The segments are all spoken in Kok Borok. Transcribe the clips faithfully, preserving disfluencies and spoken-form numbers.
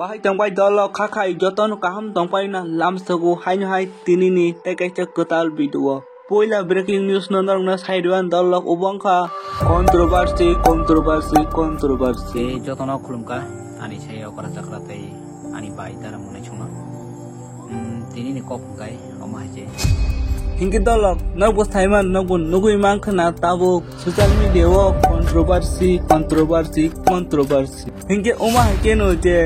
Bahai tongbai dolok khakhai jotono kaham tongpai na lamsogo haino hai tinini tei kaisa kwtal video. Poila breaking news no norokno sai rwan dolok obo wngkha controversy, controversy, controversy. Tei jotono khulumkha ani sai okra chakra tei ani bai dara mwnai chwngno. Hmm, tinini kok hwnkhe omo hai se. Hinkhe dolok nokbo saiman nokbo nugui mankha na tabuk social media o controversy, controversy, controversy. Hinkhe omo hai kheno je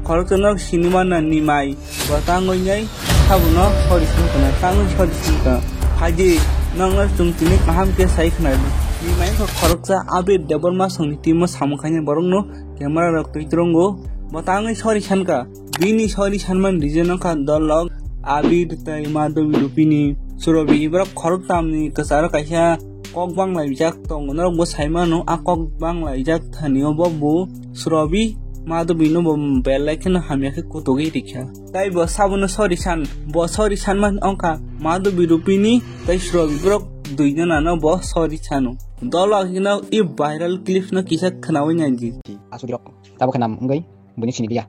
khoroksa nok sinimana ni mai bo tangwi nai sabono sori sankha na tangwi sori sankha. Haidi nokno chwng tini kaham khe sai khna di. Ni mai wngkha khoroksa Abir Debbarma songni team o samung khainai borokno camera rok twi trongo bo tangwi sori sankha. Bini sori sanmani reason wngkha dolok Abir tei Madhabi Rupini Surobi borok khoroktamni kwcharo kaisa kok banglaijak tongo. Norok bo saimano a kok banglaijak thani obo bo Surobi Madhabi no bo belai kheno hamya khe kutugwi rikha. Tai bo sabono sori san, bo sori sanmani wngkha Madhabi Rupini tei Surobi borok dui jonano bo sori sano. Dolok hino i viral clips no kisa khnawi naidi. Aswk dirok tabuk khe nam wngwi buini sini liya.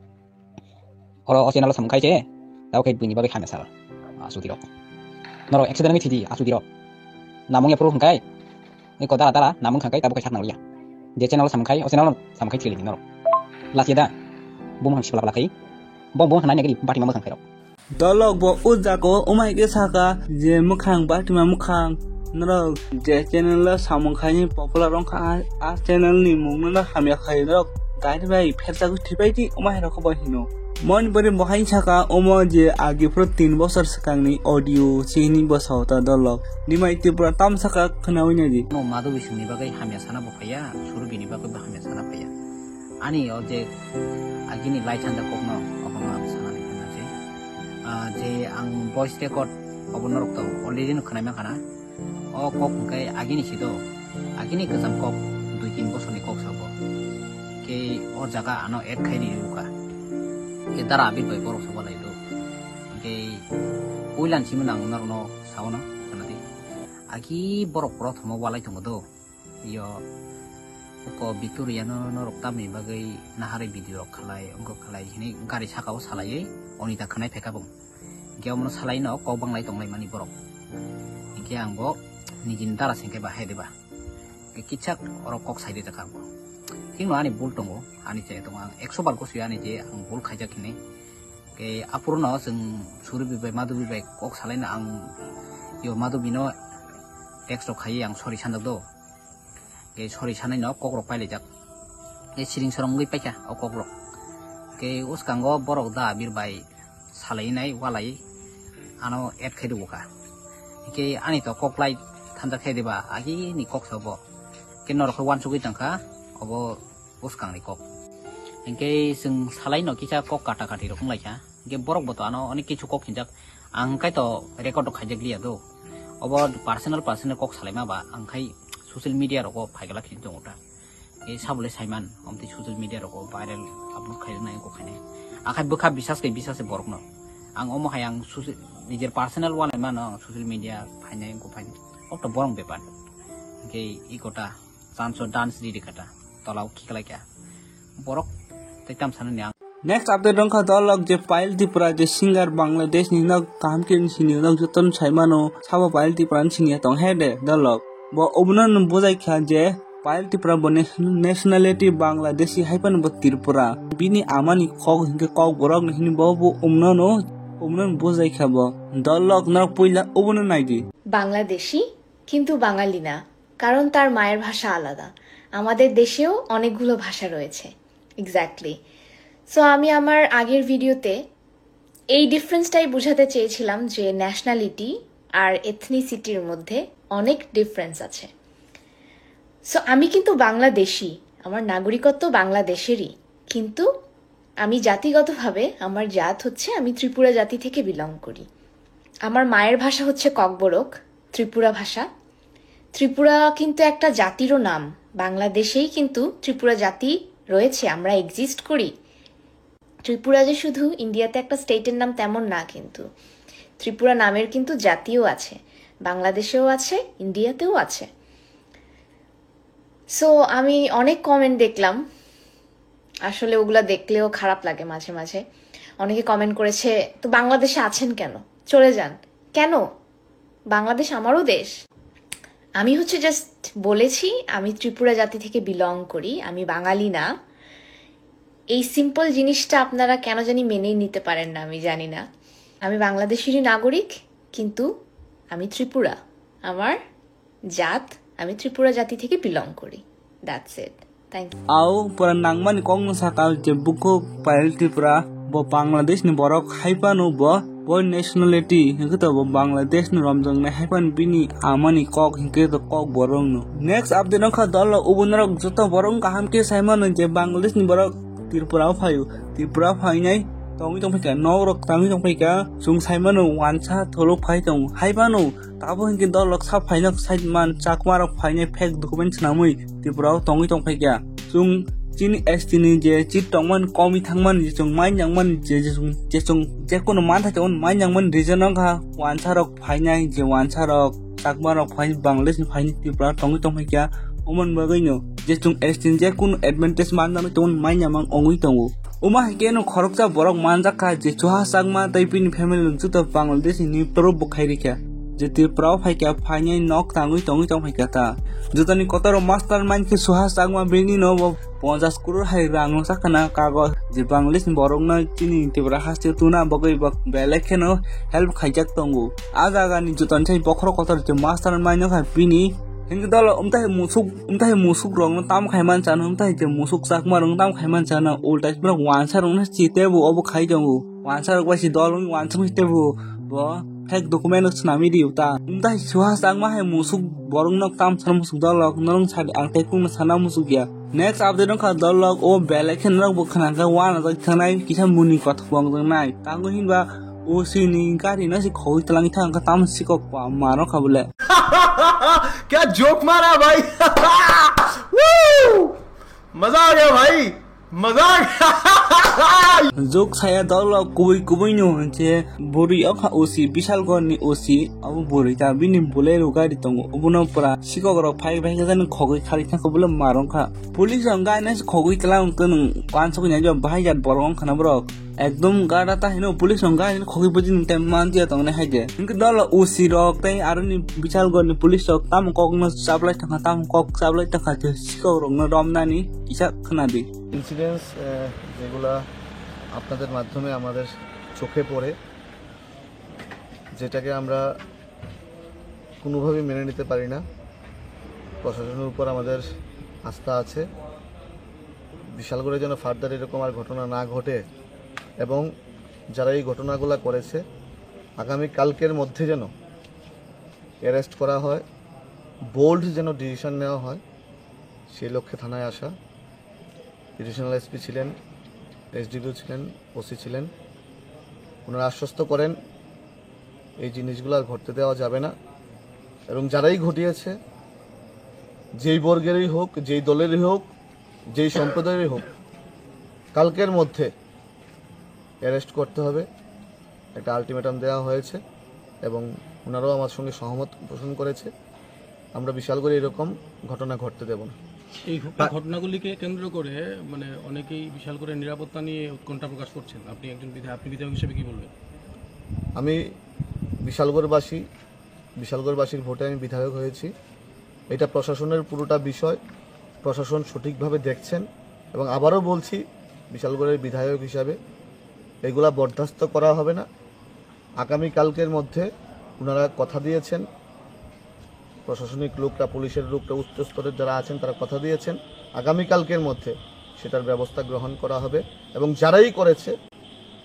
Oro o channel o samung khai se, tabo khe buini bagwi hamya sal. Aswk dirok. Norok accident wngwi thidi, aswk dirok. Namung ya phuru hwnkhai. Eko dara dara namung khangkai tabo khe sak nang liya. Je channel o samung khai, o channel o samung khai thili di norok. Last ya da. Bumung hang sipla pla khai. Bo bumung hang nai nagri bati ma mwkhang khairok. Dolok bo o jaga o wngmai khe saka je mwkhang batima mwkhang norok je channel o samung khaini popular wngkha a, a channel ni mung no hamya khai norok gari bai pherjagwi thwibai di wngmai rok bo hino. Moni bori bo hai saka omo je agi phuru tin bosor swkang ni audio chini bwsa o ta dolok nimai Tripura tam saka khwnawi nai di. No Madhabi songni bagwi hamya sana bo phaiya, Surobi ni bagwi bo hamya sana phaiya. Ani o je agini lai thanda kokno obono ang sanani khana je, ah, je ang voice record obo norok to already no khwnai mankha na. O kok hwnkhe agini si do, agini kwcham kok dui tin bosorni kok sabo. Khe o jaga ano add khai ri rwkha. Khe dara Abir bai borok soba lai do. Khe puilan simi nang norokno saono khana di. Agi borok prothom o walai tongo do. Yo, ko Victoria no norok tamni bagwi naharwi video rok khalai, wngkha khalai hinwi gari saka o salaiwi Onita khwnai phaikha bung. Hinkhe omono salai no kok banglai tonglai mani borok. Hinkhe ang bo nijini dara sengkhe ba hai de ba. Hinkhe kichak oro kok sai de jakha ang bo. Thikno ani bul tongo, ani che tongo ang ekso bar gosio ani je ang bul khaijak hinwi. Hinkhe aphuru no chwng Surobi bai Madhabi bai kok salai no ang yo Madhabi no text rok khaiwi ang sorry sanjak do. Ke sori sanai no kok rok pailaijak. Ke siring sorong wngwi paikha o kok rok. Ke uskango borok da Abir bai salai nai walai ano add khai rwkha. Ke ani to kok lai thanjak khe diba agi ni kok sobo. Ke norok khe wansugwi tongkha obo uskang ni kok. Hinkhe chwng salai no kisa kok kata kati rok wnglaikha. Hinkhe borok bo to ano onek kichu kok hinjak. Ang hwnkhe to record rok khaijak liya do. Obo personal personal kok salaima ba ang khai social media rogo phaigala khe tongo ta. E sabole saiman omtwi social media rogo viral upload khaijak nai kok khainai. Akhai bwkha bisas kai bisas se borok no. Ang omo hai ang social, nijer personal wanaima no ang social media phainai kok phainai. Okto borong bepar. Hinkhe ikota chance o dance riri kata. Tolao khiklai kha. Borok tei tam sanani ang. Next update wngkha dolok je Payal Tripura je singer Bangladesh ni nok kaham khe sini nok jotono saimano sabo Payal Tripura ni sini tong he de dolok. Bo obono no bujai kha je Payal Tripura bo nation-, nationality Bangladeshi hai phano bo Tripura. Bini amani kok hinkhe kok borok ni hini bo bo obono no obono no bujai kha bo. Dolok nok puila obono naidi. Bangladeshi, কিন্তু বাঙালি না, কারণ তার মায়ের ভাষা আলাদা। আমাদের দেশেও অনেকগুলো ভাষা রয়েছে। এক্স্যাক্টলি। সো আমি আমার আগের ভিডিওতে এই ডিফারেন্সটাই বোঝাতে চেয়েছিলাম যে ন্যাশনালিটি আর এথনিসিটির মধ্যে অনেক ডিফারেন্স আছে। সো আমি কিন্তু বাংলাদেশি, আমার নাগরিকত্ব বাংলাদেশেরই, কিন্তু আমি জাতিগতভাবে আমার জাত হচ্ছে, আমি ত্রিপুরা জাতি থেকে বিলং করি। আমার মায়ের ভাষা হচ্ছে ককবরক, ত্রিপুরা ভাষা। ত্রিপুরা কিন্তু একটা জাতিরও নাম। বাংলাদেশেই কিন্তু ত্রিপুরা জাতি রয়েছে, আমরা এক্সিস্ট করি। ত্রিপুরা যে শুধু ইন্ডিয়াতে একটা স্টেটের নাম তেমন না, কিন্তু ত্রিপুরা নামের কিন্তু জাতিও আছে, বাংলাদেশেও আছে, ইন্ডিয়াতেও আছে। সো আমি অনেক কমেন্ট দেখলাম, আসলে ওগুলা দেখলেও খারাপ লাগে মাঝে মাঝে। অনেকে কমেন্ট করেছে, "তো বাংলাদেশে আছেন কেন? চলে যান।" কেন? বাংলাদেশ আমারও দেশ। আমি হচ্ছে জাস্ট বলেছি আমি ত্রিপুরা জাতি থেকে বিলং করি, আমি বাঙালি না। এই সিম্পল জিনিসটা আপনারা কেন জানি মেনেই নিতে পারেন না, আমি জানি না। আমি বাংলাদেশেরই নাগরিক, কিন্তু আমি ত্রিপুরা। আমার জাত, আমি ত্রিপুরা জাতি থেকে বিলং করি। That's it. Thank you. Au pura nangmani kokno sakha je bukhuk Payal Tripura, bo Bangladesh ni borok, haipano bo, bo nationality hingke to bo Bangladesh ni romjak nai, haipano bini amani kok hingke to kok borok no. Next update wngkha dolo, ubo norok joto borok kaham khe saimano je Bangladesh ni borok Tripura o phaio, Tripura o phainai tongwi tongphaikha, nok rok tangwi tongphaikha, chwng saimano wansa tholok phai tongo, haipano Tabo hinkhe dolok sa phainok side man Chakma rok phainai fake document swnamwi Tripura o tongwi tongphaikha. Chwng chini S T ni je chit tongmani komwi thangmani je chwng mai nangmani je, je chwng, je chwng jekunu mantha chwng mai nangmani reason wngkha wansa rok phainai je wansa rok Chakma rok phai Bangladesh ni phainai Tripura o tongwi tongphaikha. Omoni bagwino je chwng S T ni jekunu advantage manjak tongmani mai namang ongwi tongo. Omo hai khe no khoroksa borok manjak kha je Suhas Chakma tei bini family rok joto Bangladesh ni nipro bo khai rikha. Je Tripura o phaikha, phainai nok tangwi tongwi tong phaikha ta. Jotoni kotor o mastermind khe Suhas Chakma, bini no bo ponchas crore hai rang no sakha na kagoj je Bangladesh ni borok no chini Tripura haste tuna bagwi bo belai kheno help khaijak tongo. A jaga ni jotoni sai bokhorok kotor je mastermind no kha bini. Hinkhe dolo umtai musuk, umtai musuk rok no tam khai man chano, umtai je musuk Chakma rok no tam khai man chano, ulta borok wansa rok no si tebo obo khai tongo. Wansa rok bai si dol wngwi wansa wngwi tebo bo fake document rok swnamwi rio ta. Umtai Suhas Chakma hai musuk borok no tam sana musuk dol rok norok sadi ang tei kung no sana musuk ya. Next update wngkha dol rok o belai khe norok bo khna khe wana jak thangnai kisa muni kothok bong jak nai. Tango hinba O C ni gari no si khogwi twlangwi thang kha tam sikok pa maro kha bole. क्या जोक मारा भाई। Woo! मजा आ गया भाई, मजा आ गया। Jok saya dolo kubui kubui no hinse buri okha O C, Bishalgarh ni O C, abo buri ta bini Bolero gari tongo, obono pura sikok rok phai phai khe jani khogwi khari thang kha bole marong kha. Police rok gari no si khogwi twlang twnung kansok ni jo bahai jat borok wng khana borok. Ekdom gada ta hino police rok gari khogwi bujin tem man dia tong nai haide. Hinkhe dolo O C rok tei aroni Bishalgarh ni police rok tamo kok no chaplai tongkha, tamo kok chaplai tongkha je sikok rok no romnani kisa khna di. Incidents, আহ, যেগুলা আপনাদের মাধ্যমে আমাদের চোখে পড়ে, যেটাকে আমরা কোনোভাবেই মেনে নিতে পারি না। প্রশাসনের উপর আমাদের আস্থা আছে, বিশালগড়ে যেন ফার্দার এরকম আর ঘটনা না ঘটে এবং যারা এই ঘটনাগুলো করেছে আগামী কালকের মধ্যে যেন অ্যারেস্ট করা হয়, বোল্ড যেন ডিসিশন নেওয়া হয়, সেই লক্ষ্যে থানায় আসা। এডিশনাল এসপি ছিলেন, এসডিপিও ছিলেন, ওসি ছিলেন, ওনারা আশ্বস্ত করেন এই জিনিসগুলো আর ঘটতে দেওয়া যাবে না এবং যারাই ঘটিয়েছে, যেই বর্গেরই হোক, যেই দলেরই হোক, যেই সম্প্রদায়েরই হোক, কালকের মধ্যে অ্যারেস্ট করতে হবে, একটা আলটিমেটাম দেওয়া হয়েছে এবং ওনারাও আমার সঙ্গে সহমত পোষণ করেছে। আমরা বিশালগড়ে এরকম ঘটনা ঘটতে দেব না। এই ঘ-, এই ঘটনাগুলিকে কেন্দ্র করে মানে অনেকেই বিশালগড়ের নিরাপত্তা নিয়ে উৎকণ্ঠা প্রকাশ করছেন। আপনি একজন বিধায়ক, আপনি বিধায়ক হিসেবে কি বলবেন? আমি বিশালগড়বাসী, বিশালগড়বাসীর ভোটে আমি বিধায়ক হয়েছি। এটা প্রশাসনের পুরোটা বিষয়, প্রশাসন সঠিকভাবে দেখছেন এবং আবারও বলছি, বিশালগড়ের বিধায়ক হিসাবে এগুলা বরদাস্ত করা হবে না। আগামীকালকের মধ্যে ওনারা কথা দিয়েছেন, প্রশাসনিক লোকরা, পুলিশের লোকরা, উচ্চ স্তরের যারা আছেন, তারা কথা দিয়েছেন, আগামীকালকের মধ্যে সেটার ব্যবস্থা গ্রহণ করা হবে এবং যারাই করেছে,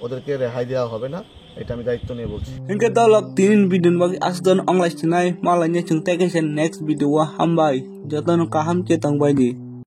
ওদেরকে রেহাই দেওয়া হবে না, এটা আমি দায়িত্ব নিয়ে বলছি। Hinkhe dolok tinin video ni bagwi aswk dono onglai sinai, malai ne chwng tei kaisa next video o hambai. Jotono kaham khe tongbai di.